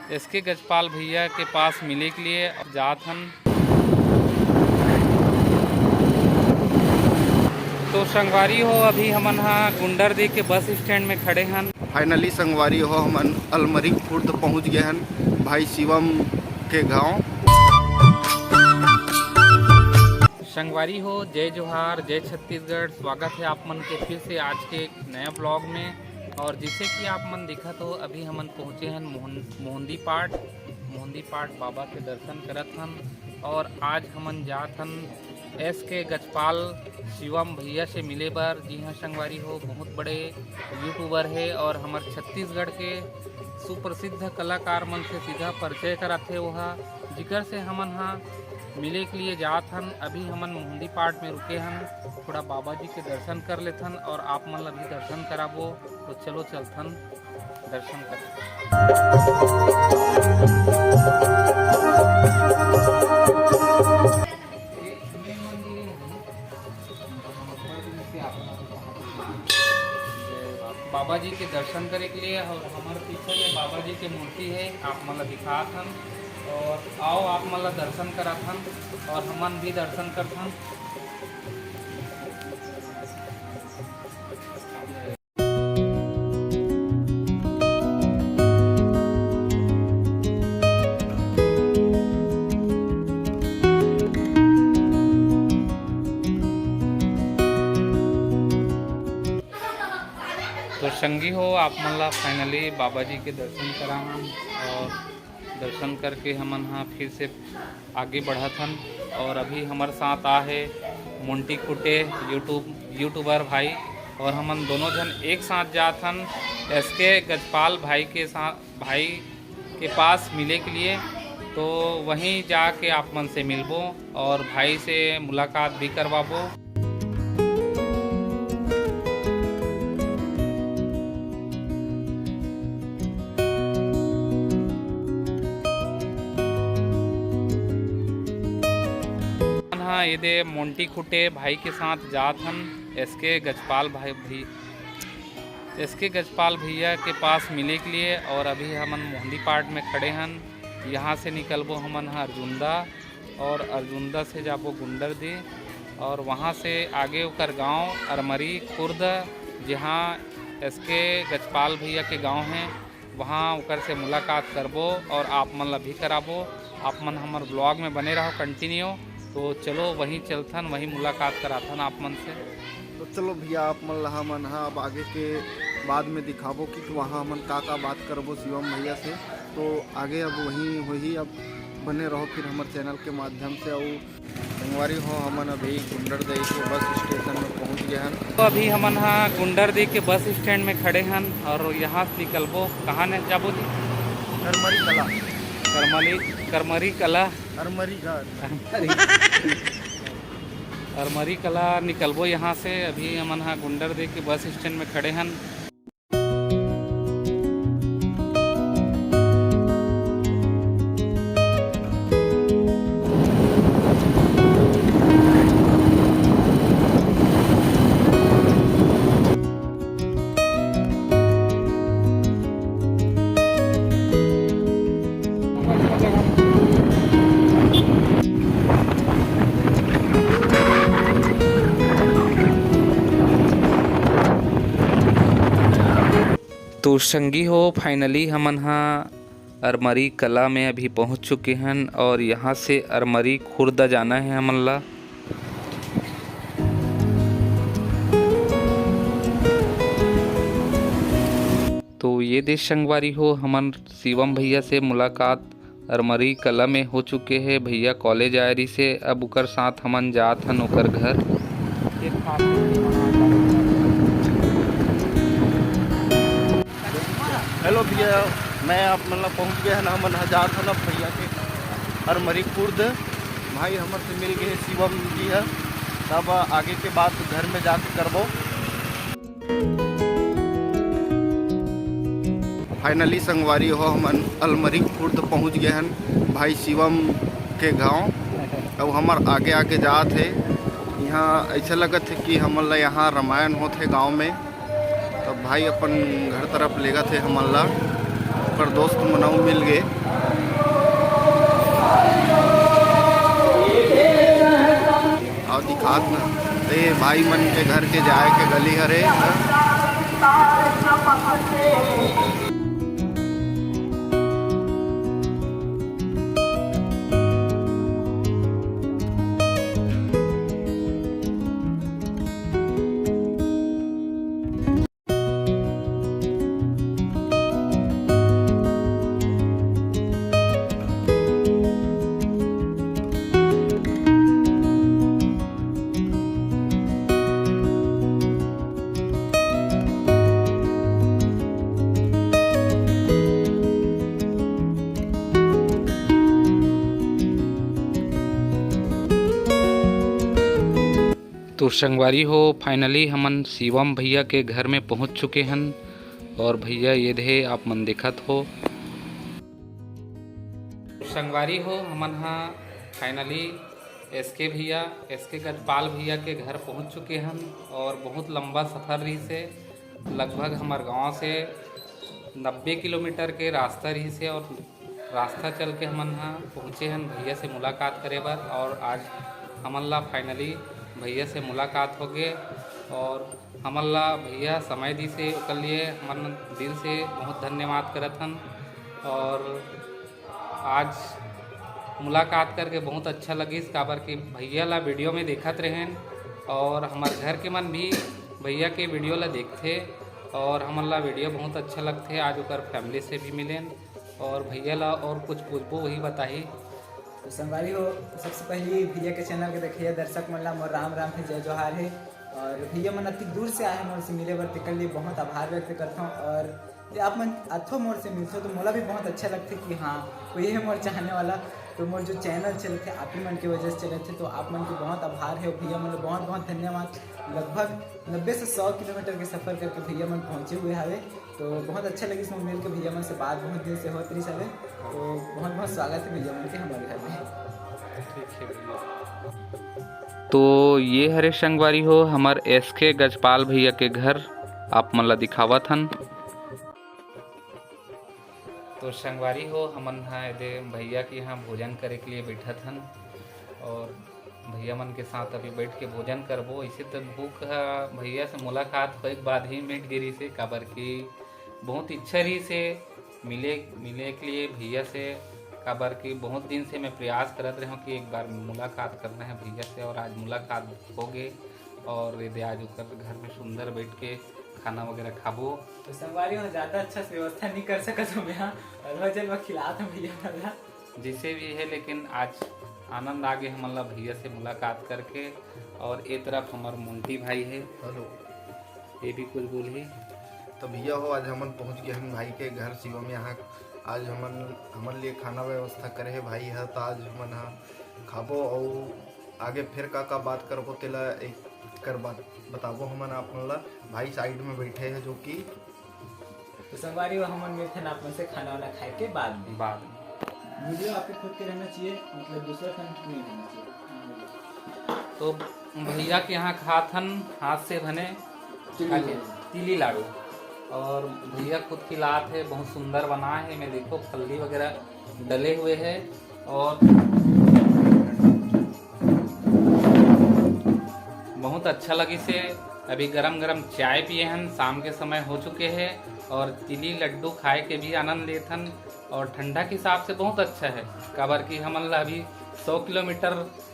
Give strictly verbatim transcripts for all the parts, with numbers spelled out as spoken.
S के गजपाल भैया के पास मिले के लिए जात हन। तो संगवारी हो, अभी हमन हा गुंडरदेही के बस स्टैंड में खड़े हन। फाइनली संगवारी हो, हमन अलमरी खुर्द पहुंच गए हन भाई शिवम के गांव। संगवारी हो, जय जोहार, जय छत्तीसगढ़। स्वागत है आप मन के फिर से आज के एक नया ब्लॉग में। और जैसे कि आप मन दिखत हो, अभी हमन पहुंचे हन मोहन मोहंदी पाट। मोहंदी पाट बाबा के दर्शन करत हन। और आज हमन जात हन एस के गजपाल शिवम भैया से मिले बर। जी हाँ संगवारी हो, बहुत बड़े यूट्यूबर है और हमर छत्तीसगढ़ के सुप्रसिद्ध कलाकार मन से सीधा परिचय कराथे ओहा, जिकर से हमन हा मिले के लिए जात हन। अभी हमन मोहंदी पाट में रुके हन, थोड़ा बाबा जी के दर्शन कर लेथन और आप मन ला भी दर्शन कराबो। तो चलो चलथन दर्शन करथन। बाबा जी के दर्शन करे के लिए और हमर पीछे में बाबा जी के मूर्ति है, आप मन ला दिखात हन। और आओ, आप मन ला दर्शन करात हन और हमन भी दर्शन करथन। तो संगी हो, आप मन ला फाइनली बाबा जी के दर्शन करावन और दर्शन करके हमन हा फिर से आगे बढ़त हन। और अभी हमर साथ आ है मोंटी खुटे यूट्यूब यूट्यूबर भाई, और हमन दोनों झन एक साथ जात हन एस के गजपाल भाई के साथ, भाई के पास मिले के लिए। तो वहीं जाके आप मन से मिलबो और भाई से मुलाकात भी करवाबो। हाँ, ये दे मोंटी खुटे भाई के साथ जात हन एस के गजपाल भाई, भाई एस के गजपाल भैया के पास मिले के लिए। और अभी हमन मोहंदी पाट में खड़े हन। यहाँ से निकलबो हमन ह अर्जुंदा और अर्जुंदा से जाबो गुंडरदेही और वहाँ से आगे ओकर गांव अरमरी खुर्द, जहाँ एस के गजपाल भैया के गांव है, वहाँ ओकर से मुलाकात करबो और आप मन ला भी कराबो। आप मन हमर ब्लॉग में बने रहो कंटिन्यू। तो चलो वहीं चलथन, वहीं मुलाकात कराथन आप मन से। तो चलो भैया, आप मन ला हमन ह अब आगे के बाद में दिखाबो कि वहाँ हमन का का बात करबो शिवम भैया से। तो आगे अब वहीं होही, अब बने रहो फिर हमर चैनल के माध्यम से। अउ संगवारी हो, हमन अभी गुंडरदेही के बस स्टेशन में पहुंच गए हन। तो अभी हमन हा गुंडरदेही के बस स्टैंड में खड़े हन और यहाँ से निकलबो। कहाँ ने जाबो जी? करमरी कला। करमली, करमरी कला। अरमरी घर। अरमरी कला निकलबो यहाँ से। अभी हमन हा गुंडरदेही के बस स्टैंड में खड़े हन। तो संगी हो, finally हमन हा अरमरी कला में अभी पहुंच चुके हन और यहाँ से अरमरी खुर्द जाना है हमन ला। तो ये दे संगवारी हो, हमन शिवम भैया से मुलाकात अरमरी कला में हो चुके हे। भैया कॉलेज आए रहिसे, अब उकर साथ हमन जात हन ओकर घर। हेलो भैया, मैं आप मन ला पहुंच गए हन, हमन ह जात हन अब भैया के अरमरी खुर्द। भाई हमर से मिल गए शिवम जी ह, तब आगे के बात घर में जाके करबो। फाइनली संगवारी हो, हमन अलमरी खुर्द पहुंच गए हन भाई शिवम के गांव। अब हमर आगे आगे जात हे। यहाँ ऐसा लगत हे कि हमन ला यहाँ रामायण होत हे गांव में। तब भाई अपन घर तरफ लेगत हे हमन ला। पर दोस्त मन अउ मिल गे। अउ दिखात ना, ते भाई मन के घर के जाए के गली हरे। तो संगवारी हो, finally हमन शिवम भैया के घर में पहुंच चुके हन। और भैया ये दे आप मन देखत हो। संगवारी हो, हमन हा finally एस के भैया, एस के गजपाल भैया के घर पहुंच चुके हन। और बहुत लंबा सफ़र रहिसे, लगभग हमर गांव से नब्बे किलोमीटर के रास्ता रहिसे। और रास्ता चल के हमन हा पहुंचे हन भैया से मुलाकात करे बर। और आज हमन ला finally भैया से मुलाकात हो गे। और हमन ला भैया समय दिसे, ओकर लिए हमन दिल से बहुत धन्यवाद करत हन। और आज मुलाकात करके बहुत अच्छा लगिस, काबर कि भैया ला video में देखत रहेन और हमर घर के मन भी भैया के video ला देखथे और हमन ला video बहुत अच्छा लगथे। आज ओकर family से भी मिलेन और भैया ला और कुछ पूछबो, वही बताही। तो संगवारी हो, सबसे पहली भैया के channel के देखइया दर्शक मन ला मोर राम राम हे, जय जोहार हे। और भैया मन अति दूर से आए हे मोर से मिले बर, तेकर लिए बहुत आभार व्यक्त करथौं। और ये आप मन आथो मोर से मिलथो तो मोला भी बहुत अच्छा लगथे कि हाँ, कोई हे मोर चाहने वाला। तो मोर जो channel चलथे आप ही मन के वजह से चलथे, तो आप मन के बहुत आभार हे। भैया मन ला बहुत बहुत धन्यवाद। लगभग नब्बे से सौ किलोमीटर के सफर करके भैया मन पहुँचे हुए हवे। तो बहुत अच्छा लगिस मोर मिल के भैया मन से, बात बहुत दिन से होत रहिस हवे। तो बहुत बहुत स्वागत हे भैया मन के हमर घर में। ठीक है भैया। तो ये हरे संगवारी हो हमर एस के गजपाल भैया के घर, आप मन ला दिखावत हन। तो संगवारी हो, हमन हा एदे भैया के यहाँ भोजन करे के लिए बैठत हन और भैया मन के साथ अभी बैठ के भोजन करबो। इसे तो भूख हा, भैया से मुलाकात होए के बाद ही मिट गे रहिसे, काबर कि बहुत इच्छा रहिसे मिले, मिले के लिए भैया से, काबर कि बहुत दिन से मैं प्रयास करत रहेंव कि एक बार मुलाकात करना है भैया से, और आज मुलाकात हो गे। और ये दे आज ओकर घर में सुंदर बैठ के खाना वगैरह खाबो। तो संगवारी हो, ज्यादा अच्छा से व्यवस्था नहीं कर सकत हूँ मैं, और वजन में खिलात हूँ भैया वाला। जैसे भी है, लेकिन आज आनंद आ गे हमन ला भैया से मुलाकात करके। और ए तरफ हमर मोंटी भाई है। हेलो। ये भी कुछ बोलही। तो भैया हो, आज हमन पहुंच गए हन भाई के घर शिवम यहाँ। आज हमन, हमन लिए खाना व्यवस्था करे हे भाई ह, तो आज हमन ह खाबो, और आगे फिर का का बात करबो, तेला एक कर बात बताबो हमन आप मन ला। भाई side में बैठे हैं, जो कि तो संगवारी हो, हमन मिलथन आप मन से खाना वाना खाए के बाद में। बाद में। वीडियो आपके खुद के रहना चाहिए, मतलब दूसरा कन नहीं रहना चाहिए। तो भैया के यहाँ खात हन हाथ से बने तिली आके लाडू। तिली लाडू, और भैया खुद खिलात है, बहुत सुंदर बना है। मैं देखो फल्ली वगैरह डले हुए है, और बहुत अच्छा लगिस हे। अभी गरम गरम चाय पिए हन, शाम के समय हो चुके हे, और तिली लड्डू खाए के भी आनंद लेत हन। और ठंडा के हिसाब से बहुत अच्छा है, काबर कि हमन ला अभी सौ किलोमीटर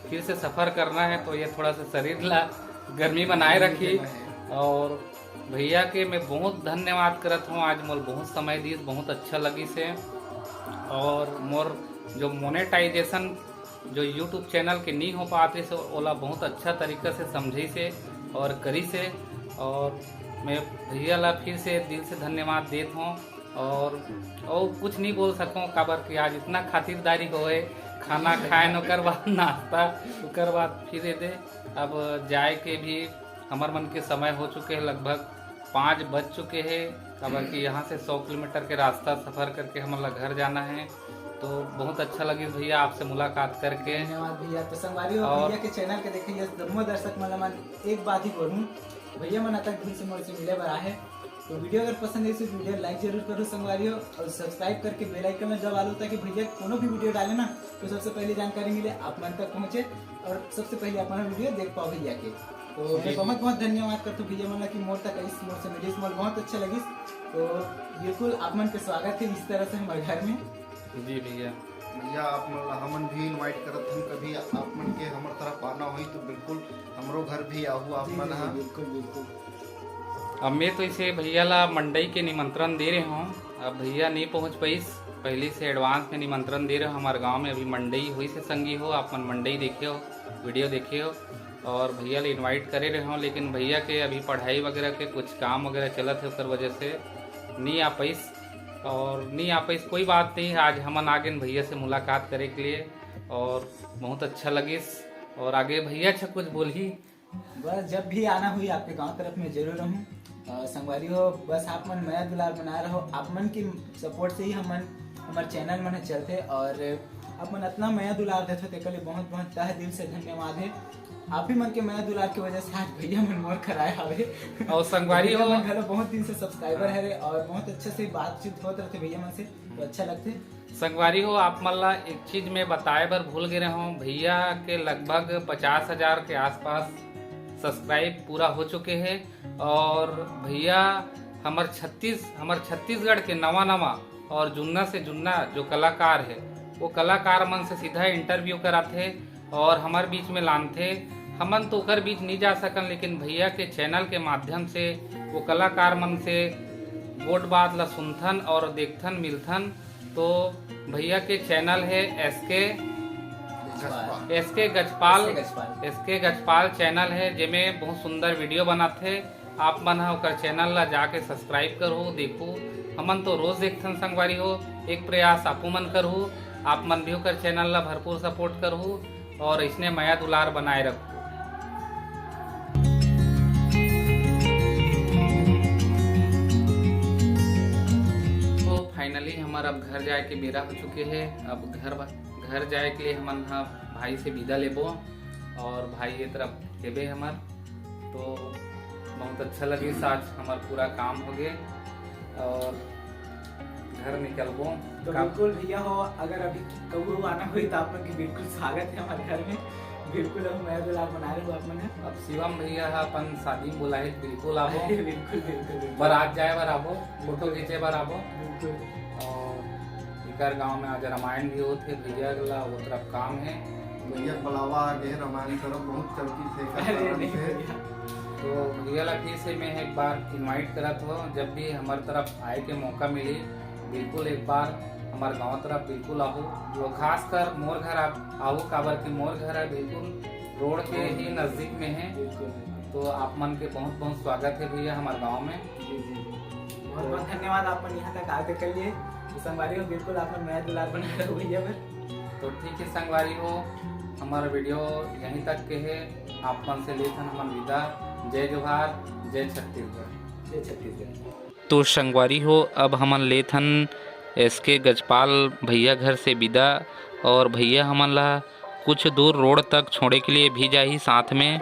फिर से सफर करना है, तो ये थोड़ा सा शरीर ला गर्मी बनाए रखी। और भैया के मैं बहुत धन्यवाद करत हूँ, आज मोर बहुत समय दिस, बहुत अच्छा लगिस हे। और मोर जो मोनेटाइजेशन जो YouTube चैनल के नहीं हो पात रहिस हे, ओला बहुत अच्छा तरीका से समझिस हे और करिस हे। और मैं भैया ला फिर से दिल से धन्यवाद देत हूँ। और, और कुछ नहीं बोल सकूँ, काबर कि आज इतना खातिरदारी होए, खाना खाए न, ओकर बाद नाश्ता, ओकर बाद फिर ये दे। अब जाए के भी हमर मन के समय हो चुके हे, लगभग पाँच बज चुके हे, काबर कि यहाँ से सौ किलोमीटर के रास्ता सफर करके हमन ला घर जाना है। तो बहुत अच्छा लगिस भैया आपसे मुलाकात करके। धन्यवाद भैया। तो संगवारी हो, और भैया के चैनल के देखे ये जम्मो दर्शक मन ला मैं एक बात ही बोलूँ, भैया मन अतक दिन से मोर से मिले बर आहे, तो वीडियो अगर पसंद है तो वीडियो लाइक जरूर करो संगवारी हो, और सब्सक्राइब करके बेल आइकन ला दबा लो, ताकि भैया कोनो भी वीडियो डाले ना तो सबसे पहले जानकारी मिले, आप मन तक पहुंचे और सबसे पहले अपना वीडियो देख पाओ भैया के। तो मैं बहुत बहुत धन्यवाद करता हूँ भैया मन ला कि मोर तक इस मोर से मिलिस, मोर बहुत अच्छा लगिस। तो बिल्कुल आप मन के स्वागत है इस तरह से हमारे घर में। जी भैया। भैया आप मन ला हमन भी इनवाइट करत हन, कभी आप मन के हमर तरफ आना होई तो बिल्कुल हमरो घर भी आहू आप जी, मन जी, ह। जी, बिल्कुल, बिल्कुल। अब मैं तो इसे भैया ला मंडई के निमंत्रण दे रहे हूँ, अब भैया नहीं पहुँच पाइस, पहले से एडवांस में निमंत्रण दे रहे हो। हमारे गांव में अभी मंडई होइस हे संगी हो, आप मन मंडई देखे हो, वीडियो देखे हो, और भैया ला इनवाइट करे रहे हूँ, लेकिन भैया के अभी पढ़ाई वगैरह के कुछ काम वगैरह चलत है, ओकर वजह से नहीं आ पाइस। और नहीं आ पाइस, कोई बात नहीं, आज हमन आ गेन भैया से मुलाकात करे के लिए और बहुत अच्छा लगिस। और आगे भैया अच्छा कुछ बोलही। बस जब भी आना हुई आपके गांव तरफ में जरूर रहूँ। अ, संगवारी हो, बस आप मन मया दुलार बनाए रहो, आप मन की सपोर्ट से ही हमन, हमर चैनल मन ह चलथे और आप मन इतना मया दुलार देथो, तेकर लिए बहुत बहुत तह दिल से धन्यवाद है। आप ही मन के मया दुलार की वजह से आज भैया मन मोर कराए हवे। और संगवारी भैया हो मन घलो बहुत दिन से सब्सक्राइबर हाँ। हरे और बहुत अच्छे से बातचीत होत रहथे भैया मन से, तो अच्छा लगथे। संगवारी हो, आप मन ला एक चीज मैं बताए बर भूल गे रहे हूँ, भैया के लगभग पचास हजार के आसपास सब्सक्राइब पूरा हो चुके हैं। और भैया हमर छत्तीस हमर छत्तीसगढ़ के नवा नवा और जुन्ना से जुन्ना जो कलाकार है, वो कलाकार मन से सीधा इंटरव्यू कराथे और हमर बीच में लानथे। हमन तो ओकर बीच नहीं जा सकन, लेकिन भैया के चैनल के माध्यम से वो कलाकार मन से गोठ बात ला सुनथन और देखथन, मिलथन। तो भैया के चैनल है एस के, एस के गजपाल। एस के गजपाल। एस के गजपाल चैनल है, जेमे बहुत सुंदर वीडियो बनाथे। आप मन ह ओकर चैनल ला जाके सब्सक्राइब करहू, देखहू। हमन तो रोज देखथन संगवारी हो, एक प्रयास आपो मन करहू, आप मन भी ओकर चैनल ला भरपूर सपोर्ट करहू और इसने मया दुलार बनाए रखहू। तो फाइनली हमर अब घर जाए के बेरा हो चुके हे। अब घर बा-, घर जाए के लिए हमन ह भाई से विदा लेबो और भाई ये तरफ हेबे हमर। तो बहुत अच्छा लगिस, आज हमर पूरा काम हो गे और घर निकलबो। तो का- बिल्कुल भैया हो, अगर अभी कबू आना होई तो आप लोग के बिल्कुल स्वागत है हमारे घर में। बिल्कुल हम मया दुलार बना रहे हो आप मन है। अब शिवम भैया ह अपन शादी में बुलाए, बिल्कुल आबो। बिल्कुल, बिल्कुल, बिल्कुल। बारात जाए बर आबो, फोटो खींचे बर आबो। बिल्कुल। और इकर गांव में आज रामायण भी होत हे, भैया ला वो तरफ काम है। भैया बुलावा आ गए, रामायण तरफ बहुत चलती थे का अरे कारण नहीं से। भैया। तो भैया ला फिर से मैं एक बार इनवाइट करत हो, जब भी हमार तरफ आए के मौका मिली, बिल्कुल एक बार हमार गांव तरफ बिल्कुल आहू। वो खासकर मोर घर आप आहू, काबर कि मोर घर है बिल्कुल रोड के ही नजदीक में है। बिल्कुल। तो आप मन के बहुत बहुत स्वागत है भैया हमार गांव में। जी, जी, जी। बहुत बहुत धन्यवाद आप मन यहाँ तक आके कर लिए। तो संगवारी हो, बिल्कुल आप मन मया दुलार बना रहे हो भैया बर। तो ठीक है संगवारी हो, हमारा वीडियो यहीं तक के है। आप मन से लेथन हमन विदा। जय जोहार, जय छत्तीसगढ़। जय छत्तीसगढ़। तो संगवारी हो, अब हमन लेथन एस के गजपाल भैया घर से विदा और भैया हमन ला कुछ दूर रोड तक छोड़े के लिए भी जाही साथ में।